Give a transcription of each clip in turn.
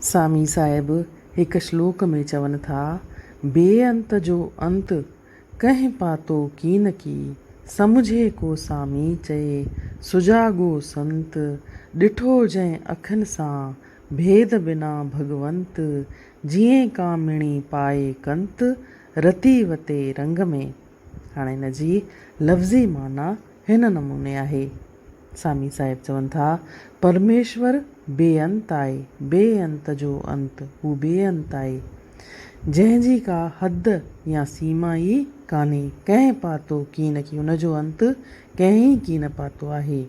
سامي صاحب هڪ شلوڪ ۾ چون ٿا، بي انت جو انت ڪنهن پاتو ڪين ڪي، سمجهي ڪو سامي چئي، سجاڳو سنت، ڏٺو جنهن اکين سان، ڀيد بنا ڀڳونت، جيئن ڪامڻي پائي ڪنت، رتي وتي رنگ ۾. هاڻي ان جي لفظي معنيٰ هن نموني آهي. سامي صاحب چون ٿا، پرميشور بي انت آهي، بي انت جو انت، هو بي انت آهي، جنهن جي ڪا حد يا سيما ئي ڪانهي، ڪنهن پاتو ڪين ڪي، ان جو انت ڪنهن ئي ڪين پاتو آهي.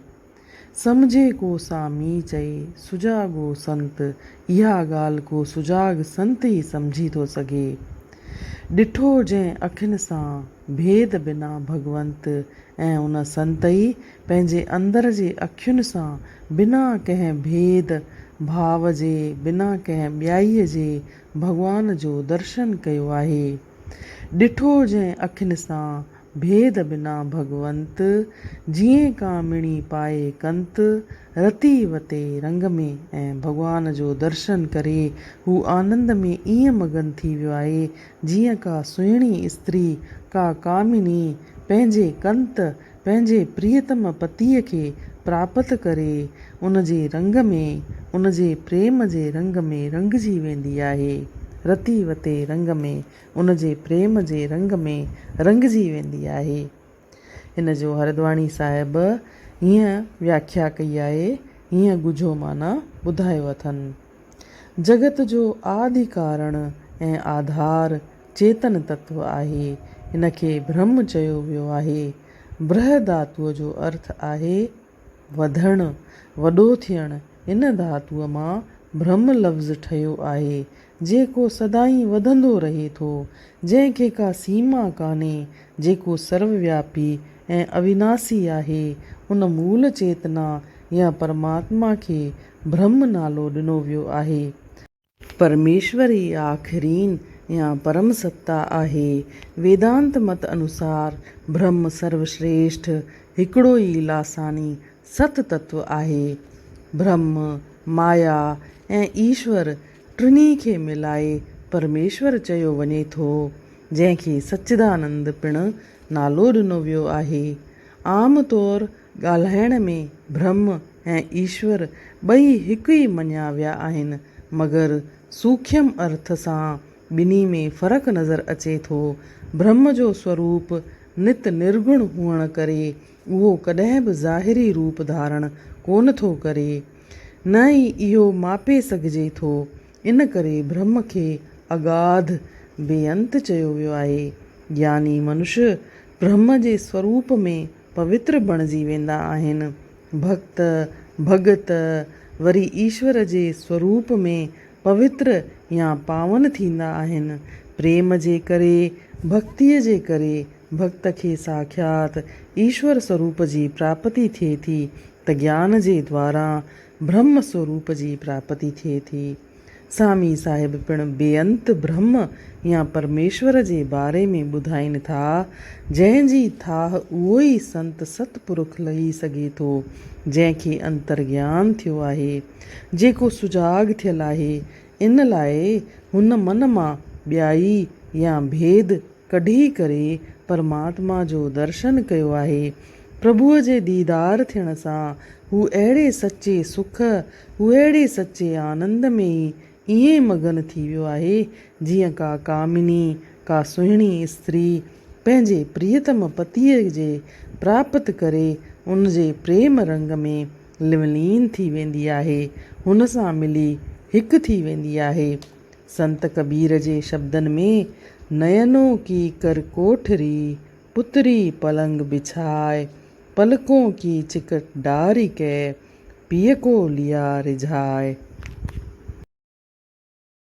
سمجهي ڪو سامي چئي، سجاڳو سنت، اها ڳالهه ڪو سجاڳ سنت ئي سمجهي ٿو سگهي. ڏٺو جنهن اکين سان، ڀيد بنا ڀڳونت، ۽ ان سنت ئي پنهنجي اندر جي اکين سان بنا ڪنهن ڀيد ڀاو جي، بنا ڪنهن ٻيائيء جي ڀڳوان جو درشن ڪيو آهي. ڏٺو جنهن اکين سان، ڀيد بنا ڀڳونت، جيئن ڪامڻي پائي ڪنت، رتي وتي رنگ ۾، ۽ ڀڳوان جو درشن ڪري هو آنند ۾ ائين مگن ٿي ويو آهي، جيئن ڪا سهڻي استري، ڪا ڪامني، پنهنجي ڪنت، پنهنجي پريتم پتيء کي پراپت ڪري، ان جي رنگ ۾، ان جي پريم جي رنگ ۾ رنگجي ويندي آهي. رتي وتي رنگ ۾، ان جي پريم جي رنگ ۾ رنگجي ويندي آهي. هن جو هردواڻي صاحب هيئن وياکيا ڪئي آهي، هيئن ڳجهو معنيٰ ٻڌايو اٿن. جڳت جو آدي ڪارڻ ۽ آڌار چيتن تتو آهي. هن کي برهم چيو ويو آهي. برهه ڌاتوء جو ارٿ آهي وڌڻ، وڏو ٿيڻ. ان ڌاتوء مان برهم لفظ ٺهيو آهي، جيڪو سدائين وڌندو رهي ٿو، جنهن کي ڪا سيما ڪانهي، جيڪو سرووياپي ۽ اويناسي آهي. ان مول چيتنا يا پرماتما کي برهم نالو ڏنو ويو آهي. پرميشور ئي آخرين يا پرم ستا آهي. ويدانت مت انوسار برهم سروشريشٺ، هڪڙو ئي لاثاني ست تتو آهي. برهم، مايا ۽ ايشور ٽنهي کي ملائي پرميشور چيو وڃي ٿو، جنهن کي سچدانند پڻ نالو ڏنو ويو آهي. عام طور ڳالهائڻ ۾ برهم ۽ ايشور ٻئي هڪ ئي مڃيا ويا آهن، مگر سوکيم ارٿ سان ٻنهي ۾ فرق نظر اچي ٿو. برهم جو سوروپ نت نرگڻ هئڻ ڪري اهو ڪڏهن به ظاهري روپ ڌارڻ ڪونه ٿو ڪري، نه ئي اهو ماپي سگهجي ٿو. ان ڪري برهم کي اگاڌ، بي انت چيو ويو آهي. گياني منش برهم جي سوروپ ۾ پوتر بڻجي ويندا آهن. ڀڳت، ڀڳت، وري ايشور جي سوروپ ۾ پوتر يا پاون ٿيندا آهن. پريم جي ڪري، ڀڳتيء جي ڪري ڀڳت کي ساکيات ايشور سوروپ جي پراپتي ٿئي ٿي ته گيان جي دواران برهم سوروپ جي پراپتي ٿئي ٿي. سامي صاحب پڻ بي انت برهم يا پرميشور جي باري ۾ ٻڌائين ٿا، جنهن جي ٿاهه اهو ئي سنت ست پرک لهي سگهي ٿو، جنهن کي انتر گيان ٿيو آهي، جيڪو سجاڳ ٿيل آهي، ان لاء هن من مان ٻيائي يا ڀيد ڪڍي ڪري پرماتما جو درشن ڪيو آهي. پرڀوء جي ديدار ٿيڻ سان هو اهڙي سچي سک، هو اهڙي سچي آنند ۾ ئي ائين مگن ٿي ويو آهي، جيئن ڪا ڪامني، ڪا سهڻي استري پنهنجي پريتم پتيء جي پراپت ڪري ان جي پريم رنگ ۾ لولين ٿي ويندي آهي، هن سان ملي هڪ ٿي ويندي آهي. سنت ڪبير جي شبدن ۾، نينو ڪي ڪر ڪوٺري، پتري پلنگ بڇائي، پلڪون ڪي چڪٽ ڊاري ڪي، پيء ڪو ليا رجهائي.